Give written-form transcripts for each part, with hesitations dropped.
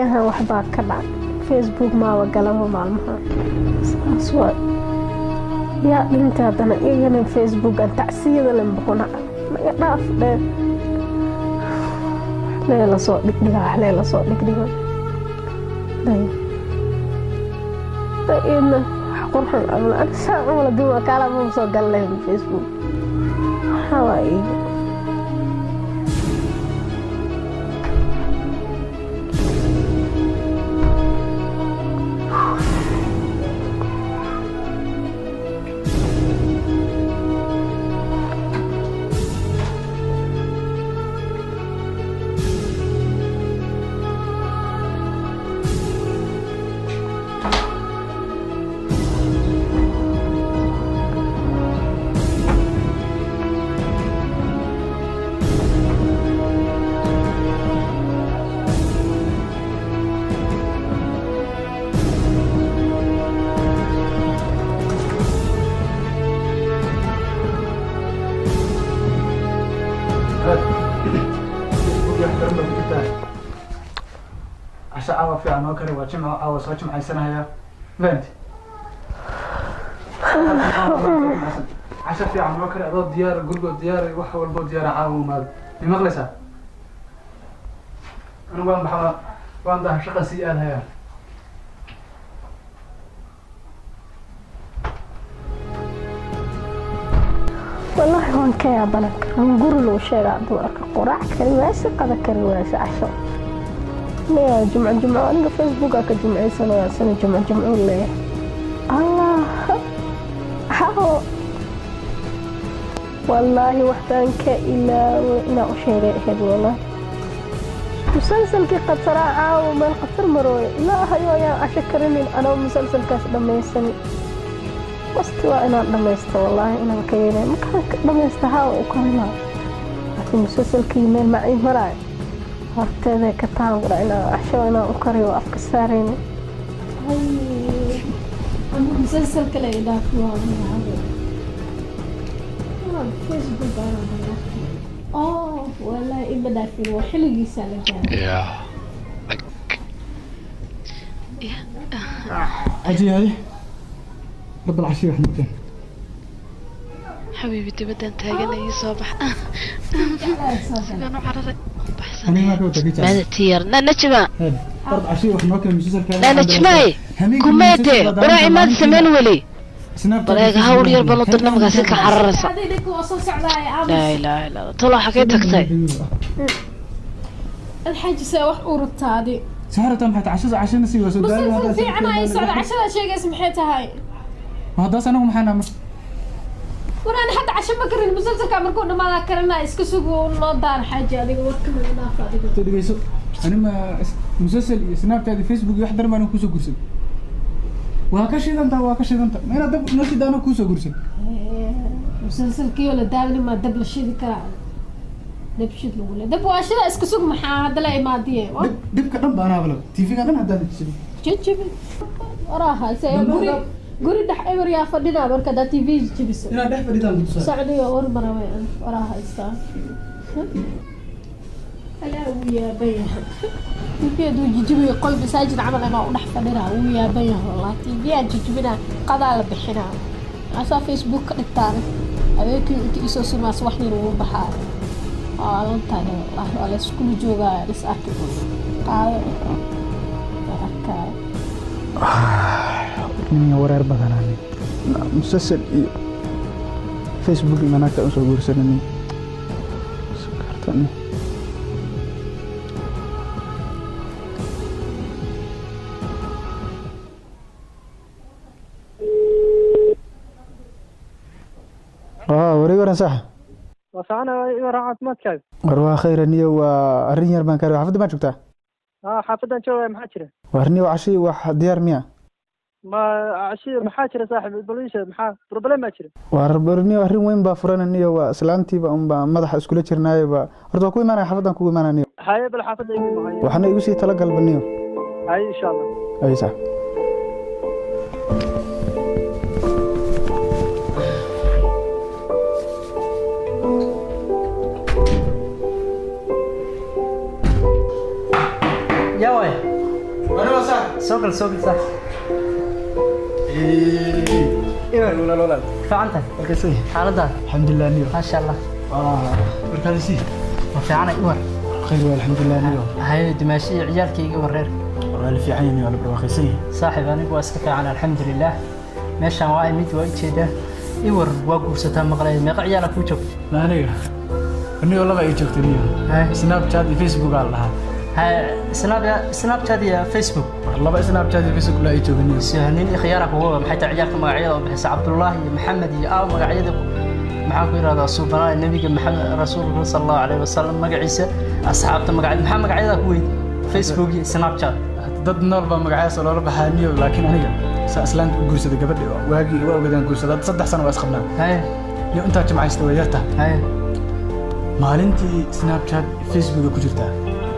Baryahan waxbaa ka dhac, Facebook maaba galaba maalmaha. Saas waa yaa dhinta haddana iyagana Facebookan tacsiyada len boqona naga dhaaf dhee. Lee lasoo dhigdhiga, wax lee lasoo dhigdhiga. Day idna wax qurxan camal saa camal hadii waa kaala ma soo gal lahayn Facebook. Waxaa waa iiga. Facebook wax daran baa ku jirtaa. Casho caawa fiican noo kari, waa jimco caawa, soo jimcaysanaya, fahamti? Casho fiican noo kari, adoo diyaar, gurigoo diyaar, wax walboo diyaara, caawa umaado. Mi maqlaysaa? Anigu waan baxa, waan daha, shaqa sii aadhayaa. Wallaahi waan ka yaabana, guri lagu sheegaa dumarka quraac kari waayse, qada kari waayse, casho maya. Jumco jumco aniga Facebooka ka jumcaysanaya sana, jumco jumco leeyahay. Allah hawo, wallaahi waxbaan ka ilaaway inaan u sheegay ahayd. Wallaahi musalsalkii khataraa caawa meel khatar marooyo. Ilaahayo, ayaan casho karinin anoo musalsalkaas dhammaysan. Wasti waa inaan dhammaysto, wallaahi inaan ka yeelay markaan ka dhammaysta haa u karinaa, laakiin musalsalkii meel macii maraayo horteeday ka taangura inaan casho inaan u kariyo afka saarayni. Musalsal kale idhaaf. Waa Facebook. Oh, wallaahi ima dhaafin, waa xilligiisa la gaaray. Yeah. Like, Caji haye, badal cashiya wax noqdeen. Xabiibi, dibaddan taagan, ii soo bax. Sigaan u cararay. Aniga maa ka wata kijaas. Maada tiyar na Najma. Ard cashiya wax noo keen musalsalka. Na Najmaay kumeete quraaci maad samayn weli. Baleega hawl yar baan u dirna, markaasi ka cararaysa. Laa ilaaha illa Allah, tolo xagee tagtay? Alxaajise wax u rabtaadi. Saarata maxay tahay cashada? Cashana sii waa soo daalay. Musalsal fiican ay socda, cashada sheegaysa maxay tahay? Haddaas anagu maxaa naamar? War ani hadda casho ma karin, musalsalka markuu dhamaadaa karinaa. Iska sugo, noo daar xaaji, adiga warka naga dhaaf adiga. Soo dhegeyso, ani ma musalsal iyo Snapchat iyo Facebook iyo wax daran baan kusoo guursaday? Waa ka shidantaa, waa ka shidanta. Ma inaad dab noo shidaano kusoo guursan? Musalsalkiyo la daawani maa dab la shidi karaa? Dab shid lagu le, dab waa shida. Iska sug, maxaa hadda la imaadiye? Dhibka dhan baa anaa balo TV-ga dhan haddaan jirin. Jejebi waraa hayse guri guri dhex eber yaa fadhida marka hadaa TV jebiso. Inaad dhex fadhidaan kutusaa. Socdiga war maraway waraa haystaa. Alaa wuu yaaban yahay TV hadduu jijibiyo, qol masaajid camal amaa u dhex fadhinaa. Wuu yaaban yahay wallahi. TV aa jijibinaa, qadaa la bixinaa, asaa Facebook ka dhigtaane. Habeenkii inta isoo surmaas wax yar ugu baxaa. Waa lantahay wallahi, waa la iskula joogaa, lis arki qaado la arkaayo. Nin wareer badanaa, musalsal iyo Facebook iyo naagta usoo guursanin kartani. Wareeg waran sax. Waa fiican, iga raac, caafimaadkaaga? War waa khayr niyo, waa arrin yar baan kaari. Xaafadda maa joogtaa? Haa, xaafaddan joogaya. Maxaa jira? Waa arrin cashi wax diyaar miya? Ma cashi maxaa jira saaxib? Bal ii sheeg, maxaa problem baa jira? Waa niyo, arrin weyn baa furan niyo, waa islaantiiba unbaa madaxa iskula jirnaayo ba. Horta waa ku imaanaya, xaafaddan kugu imaanaya niyo. Haye, bal xaafadda igu imo, haye. Waxna igu sii talagalba niyo. Haye, insha Allah. Ay sax. Yaa waay? Soo gal, soo gal saaxiib. Walaal walaal. Fiican tahay? Halkaasay. Xaaladdaada? Alxamdulilah niyo. Maasha Allah. Warkaada sii. Ma fiicanay i war? Khayr waa, alxamdulilah niyo. Haye, dimaashi iyo ciyaalkayga wareer. Waa la fiican yahay, waa la barwaaqaysan yahay. Saaxiib, anigu waa iska fiican, alxamdulilah. Meeshaan waa imid, waa ujeedaa. I war, waa guursataa maqlay, meeqa ciyaala kuu joogta? Ma aniga niyo laba ay joogta niyo. Haye. Snapchat iyo Facebook aa la dhahaa. Haye, Snapchat iyo Facebook. War laba Snapchat iyo Facebook la ay jooga niyo. Nin ikhyaara kugu wada, maxay tahay ciyaalka magacyada oo bixisa? Cabdullaahi iyo Maxamed iyo aaw magacyada maxaan ku yidhahdaa suubanaa nebiga Maxamed rasuulka sala Allahu calayhi wasalam magaciisa, asxaabta magacyada, maxaa magacyada ku weyd Facebook iyo Snapchat? Dad nool baa magacayaas loola baxaa niyo, laakiin aniga saa islaanta u guursaday gabadhi waagii waa ogadaan guursaday, hadda 3 sano waa isqabnaa. Haye. Niyo intaa jimcaysta way yarta. Haye. Maalintii Snapchat iyo Facebook ku jirtaa.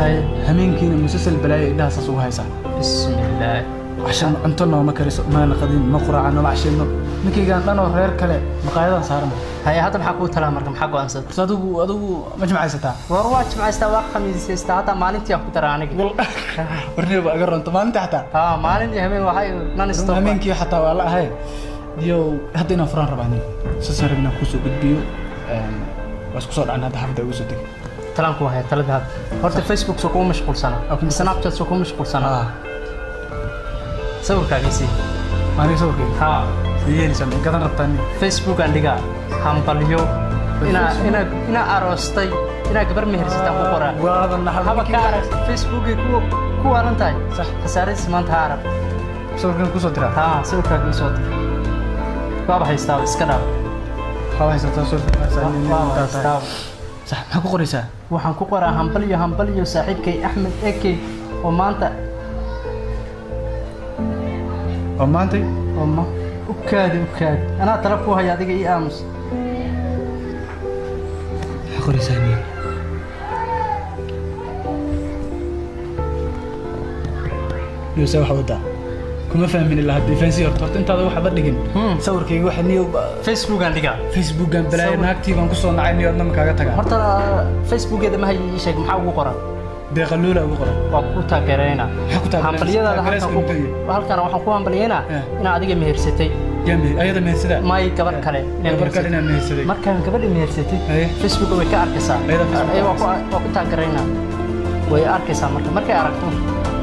Haye. Hameenkiina musalsal balaayo indhaha saas ugu haysaa. Bismillaah. Cashan cunto nooma kariso, maana qadin, ma quraacano, ma cashino, ninkaygaan dhan oo reer kale maqaayadan saarana. Haye, hadda maxaa kuu talaa marka, maxaa go'aansatay? Horta adigu ma jimcaysataa? War waa jimcaystaa, waa khamiisaystaa, hataa maalintii aan ku daraa aniga. Warniyo ba aga ronto maalintii xataa. Haa, maalin iyo habeen waxay non stop. Hameenkii xataa waa la ahay diyow. Hadda inaan furaan rabaa aniga, saasaan rabin inaan kuusoo gudbiyo. Waa isku soo dhacna hadda, xafada ugu soo degay. Talaan ku haya, talada hadda horta Facebook soo kuma mashquulsana? Waa ku mashquulsan. Snapchat soo kuma mashquulsana? Sawirkaaga sii. Aniga sawirkayga? Haa. Sidee yeelaysaa, ma gadan rabtaa aniga? Facebook aan dhigaa hambalyo inaa aroostay, inaa gabar mehersataan ku qoraa. Waaba naxar. Haba ka arag Facebookay ku waalan tahay. Sax. Khasaaradiisa maanta ha arag. Sawirkan kusoo diraa? Haa, sawirkaaga ii soo dir. Waaba haystaaba, iska dhaaf. Waxaa haysataa sawirka? Waaba haystaaba. Sax, maxaa ku qoraysaa? Waxaan ku qoraa hambalyo, hambalyo saaxiibkay Axmed Eke oo maanta Oo maantay oo ma u kaadi, u kaadi, anaa tala ku haya, adiga ii aamus. Maxaa qoraysaa niyo? Niyo, waxa wadaa kuma fahmin ilaa hadda fahansi. Horta intaada waxba dhigin sawirkayga waxa niyo Facebookaan dhigaa. Facebookan balaayo naagtii baan kusoo nacay niyo, adna ma kaaga tagaa? Horta Facebookeeda ma hayo, ii sheeg maxaa ugu qoran. Deeqa luula ugu qoran. Waa ku taageeraynaa. Maxaa ku taageeraynaa? Hambalyadaada halkan Taageerayska ku muxuu yahay? Halkan waxaan ku hambalyeynaa inaa adiga mehersatay. Yaa meher ayada mehersadaa? May, gabar kale inaa Gabar kale mehersatay. inaa mehersaday. Markaan gabadha mehersatay, Haye. Facebook way ka arkaysaa. Ayada Facebook Ay, waa ku taageeraynaa, way arkaysaa. Marka markay aragto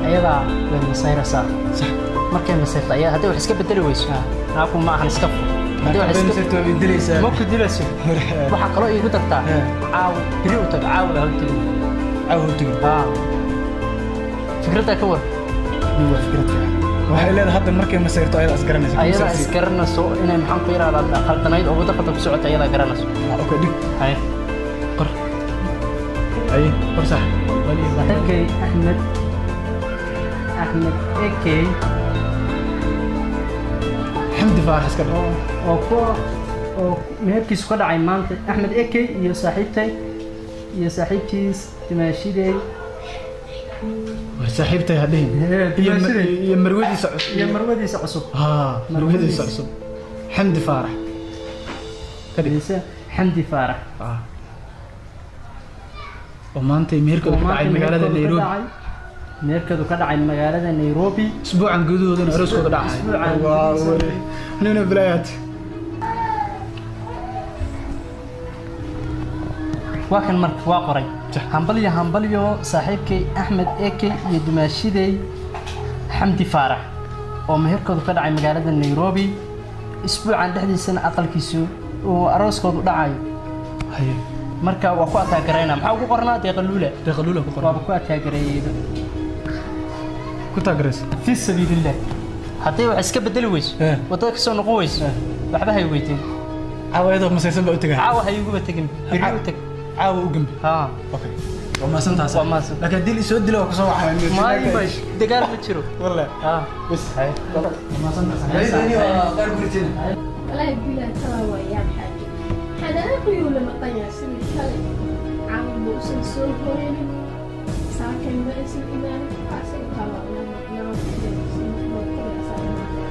ayadaa way masayraysaa. Sax. Markay masayrto ayaa hadday wax iska bedeli weyso, naaku ma ahan, iska fur. Haddii wax Hadday iska mehersato waa dilaysaa. Ma ku dilayso. Waxaa kaloo iigu dartaa, caaw beri u tag, caawa ha u tegin. Caawa u tegin. Haa, fikraddaa ka war. Nin waa fikrad fiican. Waxay leedahay hadda markay masayrto ayada isgaranaysa. Ayadaa isgaranayso inay maxaan ku yidhahdaa khaldanayd oo waddo khaldan ku socota, ayadaa garanayso. Okay, dhig. Haye. Qor. Haye, qor sax. Saaxiibkay Axmed, Axmed Ekey. Xamdi Faarax iska dhig. Oo meherkiisu ka dhacay maanta, Axmed Ekey iyo saaxiibtay iyo saaxiibtiis dimaashidey. War saaxiibtay ha dhihin. Iyo dimaashidey. Iyo marwadiisa cusub. Iyo marwadiisa cusub. Haa, marwadiisa cusub Xamdi Faarax ka dhig. Mise Xamdi Faarax. Ah. Oo maantay meherkooda oo ka dhacay maanta magaalada meherkoodu ka Nairobi. Meherkoodu ka dhacay magaalada Nairobi. Isbuucan gudahoodana arooskooda dhacay. Isbuucan waa gudihiisa. wale nina bilaayaat. Waa kan marka, waa qoray. Sax. Hambalyo, hambalyo saaxiibkay Axmed Eke iyo dumaashidey Xamdi Faarax oo meherkoodu ka dhacay magaalada Nairobi, isbuucan dhexdiisana aqalkiisu uu arooskoodu dhacayo. Haye. Marka waa ku ataagaraynaa. Maxaa ugu qornaa? Deeqa luula. Deeqa luula ku qoran. Waaba ku ataagareeyeyba. Ku taageeraysa. Fi sabiilillah, hadday wax iska bedeli weyso, waddada kasoo noqon weyso, waxba hay weydiin. Caawa iyadoo masaysan baa u tegaa. Caawa ha iguba tegin, beri u teg. Caawa u gembi. Haa. Okay, waa mahadsantahay. Waa mahadsan. Laakiin haddii la isoo dilo waa kusoo waxaa. May, dagaal ma jiro. Wallahi. Haa. Bas waa mahadsantahay, waa qaar guritina. والله بلا ترى ويا حاجة حناقي ولا مقيا سنة كله عام موسم سوق هورين ساكن بأس الإيمان أحسن طبعا لما نعرف كذا سنة كل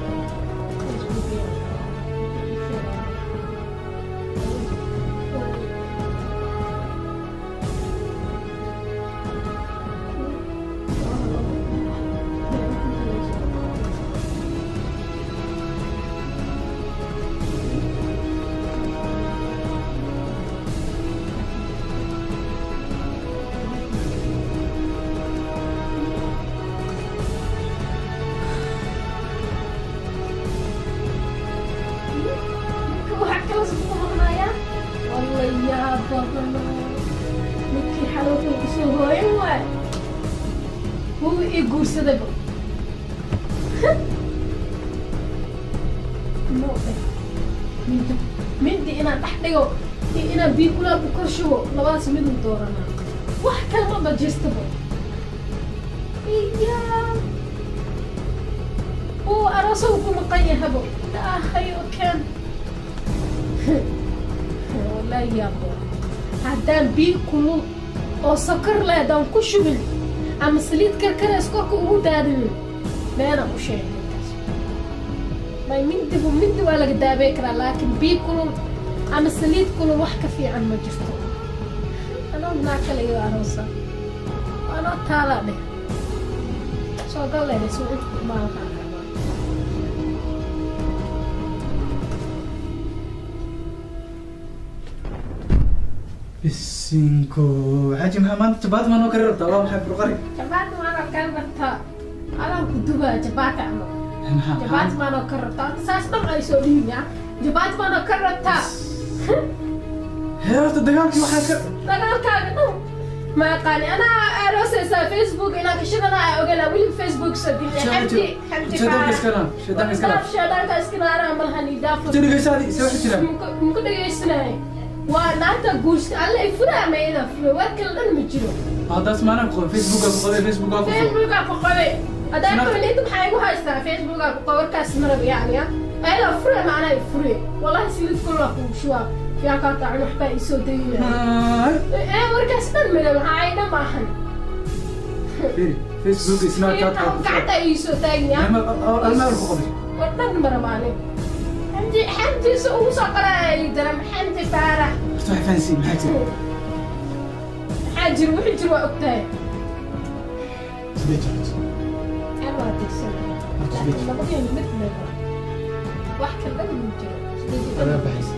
Badanaa ninkii xalowka kusoo hooyan waay, wuu ii guursadayba. No eh, mindi mindi inaan dhex dhigo iyo inaan biyo kulaal ku kor shubo, labadaas miduu dooranaa, wax kale ma bajistaba. Iya, uu aroosagu ku maqan yahabo. Ilaahayo keen, wallaahi yaabo, haddaan biyo kulul oo sokor leh haddaan ku shubin ama saliid karkarays korka ugu daadinin, beenaan u sheegay ninkaas. May, mindigu mindi waa laga daabey karaa, laakiin biyo kulul ama saliid kulul wax ka fiican ma jirto. Anoo naa kale iyo aroosa anoo taalaa dheh, soo gal leh, soo inta ku imaan waxaan rabaa. Bisinko, xaaji, maxaa maanta jabaati maa noo kari rabtaa? Waa maxay burqari? Jabaati maanoo kari rabtaa? Adaan ku dubaa jabaati camal. Maxaa? Jabaati maanoo kari rabtaa? Horta saas dhan ay soo dhihin ya, jabaati maanoo kari rabtaa? Hee, horta dagaalkii waxaa ka Dagaalkaaga dhan ma aqaani. Anaa aroosaysaa, Facebook inaan kashadana aa oganaa, weliba Facebook soo dilay. Xamdi, Xamdi. Shaydaanka iska dhaaf, shaydaanka iska dhaaf. Shaydaanka iska naara malahan idaafo. Horta dhegeysaadi, se waxay jiraan. Muku dhegeysanaayo, waa naanta guursa alle ay furaa ma iyada fure, war kale dhan ma jiro. Haddaas maanaa ku qabay Facebooka, ku qabay Facebooka ku soo Facebookaa ku qabay haddaan Snap- qabin inta maxaa igu haystaa? Facebookaa ku qabay, warkaas ma rabo yacni ayadaa fure macnaa i fure. Wallahi silid kulaa kugu shubaa fiican kaa taacin, waxbaa isoo dayinaya. Haay. Ee, warkaas dhan male, maxaa ay dhan maahan. Fiiri, Facebook, Snapchat ku soo Gacanta ay isoo taagnya. Almaal ku qabay. War dhan ma rabaane. Xamdi, Xamdiisa ugu soo qoraya daram Xamdi Faarax. Horta wax fahansiin, maxaa jira? Maxaa jiro? Wixii jiro waa ogtahay. Sidee jirto? Aan waa tigsanay, laakiin labadeena mid leba wax kale dhan ma jiro. Adaa baxaysa.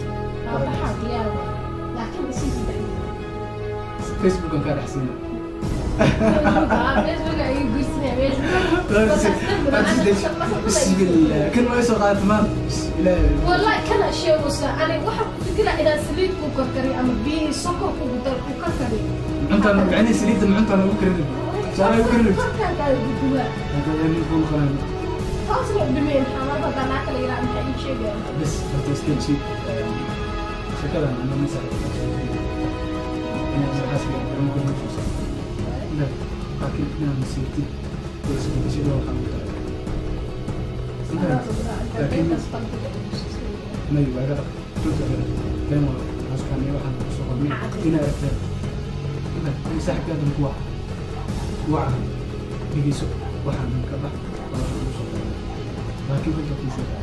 Waa baxaa, diyaar waa, laakiin isii saddex. Facebookan kaa dhex siina. Facebook ay guursanaya, Facebook. Bismillah, kan waa soo qaadata maanta, bismillah. Wallahi kana sheegaysa, aniga waxaan ku fikiraa inaan saliid ku karkariyo ama biyo sokor kugu dar ku karkariyo. Cuntaan macnii saliidda ma cuntaan ugu karin, saanay ugu karin. Korkaagaa guduwaa. Hadda nin kuu qalan. Taas loo dhimeen xaaladda danaa kala yiraa, maxay ii sheegayaan? Bas horta iska ji sheekadan ama masaxda inaad xaaskiga ilmo ku nufuusa, laakiin inaad nasiibtid oo isbedeshid waa waxaan ugu talagalay. Laakiin may waa iga dhaq, runta iga dhaq, been waa hooskaan iyo waxaan kusoo qornay inaa aragteen saaxibkaadan ku waca waca, dhegeyso, waxaan ka bax waa waxaan ugu soo qornay. Laakiin runta kuu sheegaya,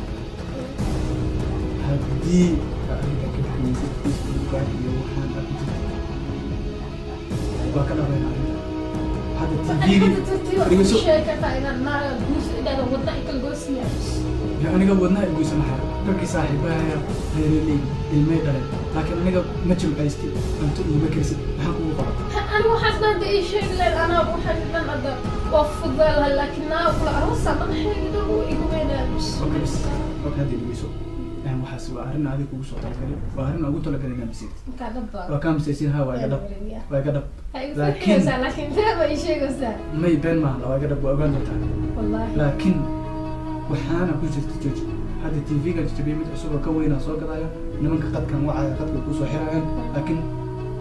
haddii aad arrintaa ka bixinaysid Facebooka iyo waxaan aad ku jirto, waa ka dhabayna arrinta hadda TV-gii. Dhegeyso. Ya, aniga wadnaha igoysa maxaa raggii saaxiibahaya reereley ilmay dhaleen, laakiin aniga ma jimcaysti, cunto iima karisid, maxaan kugu qaba? Aniga waxaas dhan ii sheegi lahayd, anaa waxaas dhan hadda waa fududaan lahay, laakiin naa kula aroosa madaxayga dhan wuu igu weynaa. Okay, bas, okay, hadda dhegeyso. Waxaas waa arrin adiga kugu soo talagalay, waa arrin ugu talagalay inaa masiirtid. Markaa dhab Waa kaa masaysiin, ha, waa iga dhab, waa iga dhab. laakiin laakiin been ba ii sheegaysaa. May, been maaha, waa iga dhab, waa ogaan doontaa. Wallaahi. Laakiin waxaana ku jirta jooji. Hadda TV-ga jajabiyey, mid cusub oo ka weynaa soo gadaya, nimanka qadkan wacaya, qadka kusoo xirayaan, laakiin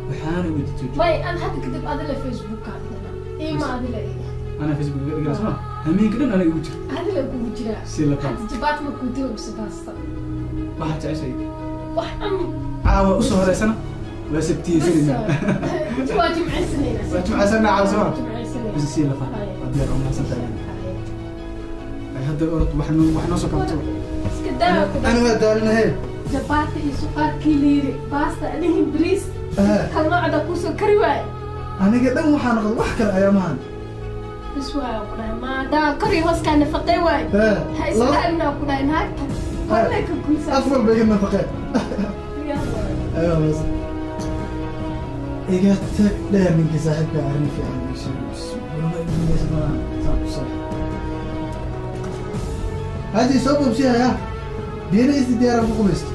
waxaana wada jooji. May, an hadda kadib adila Facebook adila iima adila. Anaa Facebook iga dhigana soma, hameenka dhan aniga igu jirta. Adila kugu jiraa. Si la qabo. Hadda jabaat ma kuu dilo mise baasta? Waxaad jeceshay. Wax am Caawa usoo horeysana waa sabtiyeysanayna. Waa jimcaysanayna. Waa jimcaysanaa caawa soma. Jimcaysanayna. Bas si la fahmo, waa diyaar, waa mahadsantahay. Ay, hadda orod, wax noo soo kabto. Iska daa ku. Ana waa daalinahay. Jabaata iyo suqaarkii la yiri baasta adihin bariis kal noocda kuusoo kari waaye. Aniga dhan waxaa noqday wax kale ayaamahan. Bas waaya ku dhahay, maadaa kor iyo hooskaa nafaqay waaye, ha isdaalina ku dhahay, naagta korle ka guursaa. Af walba iga nafaqee. Aywa, bas iga tag dheer, ninkii saaxiibka arrin fiican ii sheegay. Bismillah, igu maaha saan ku saaxiib. Haji soo boobsiyaya, biyana isi diyaaraan ku qubaysto.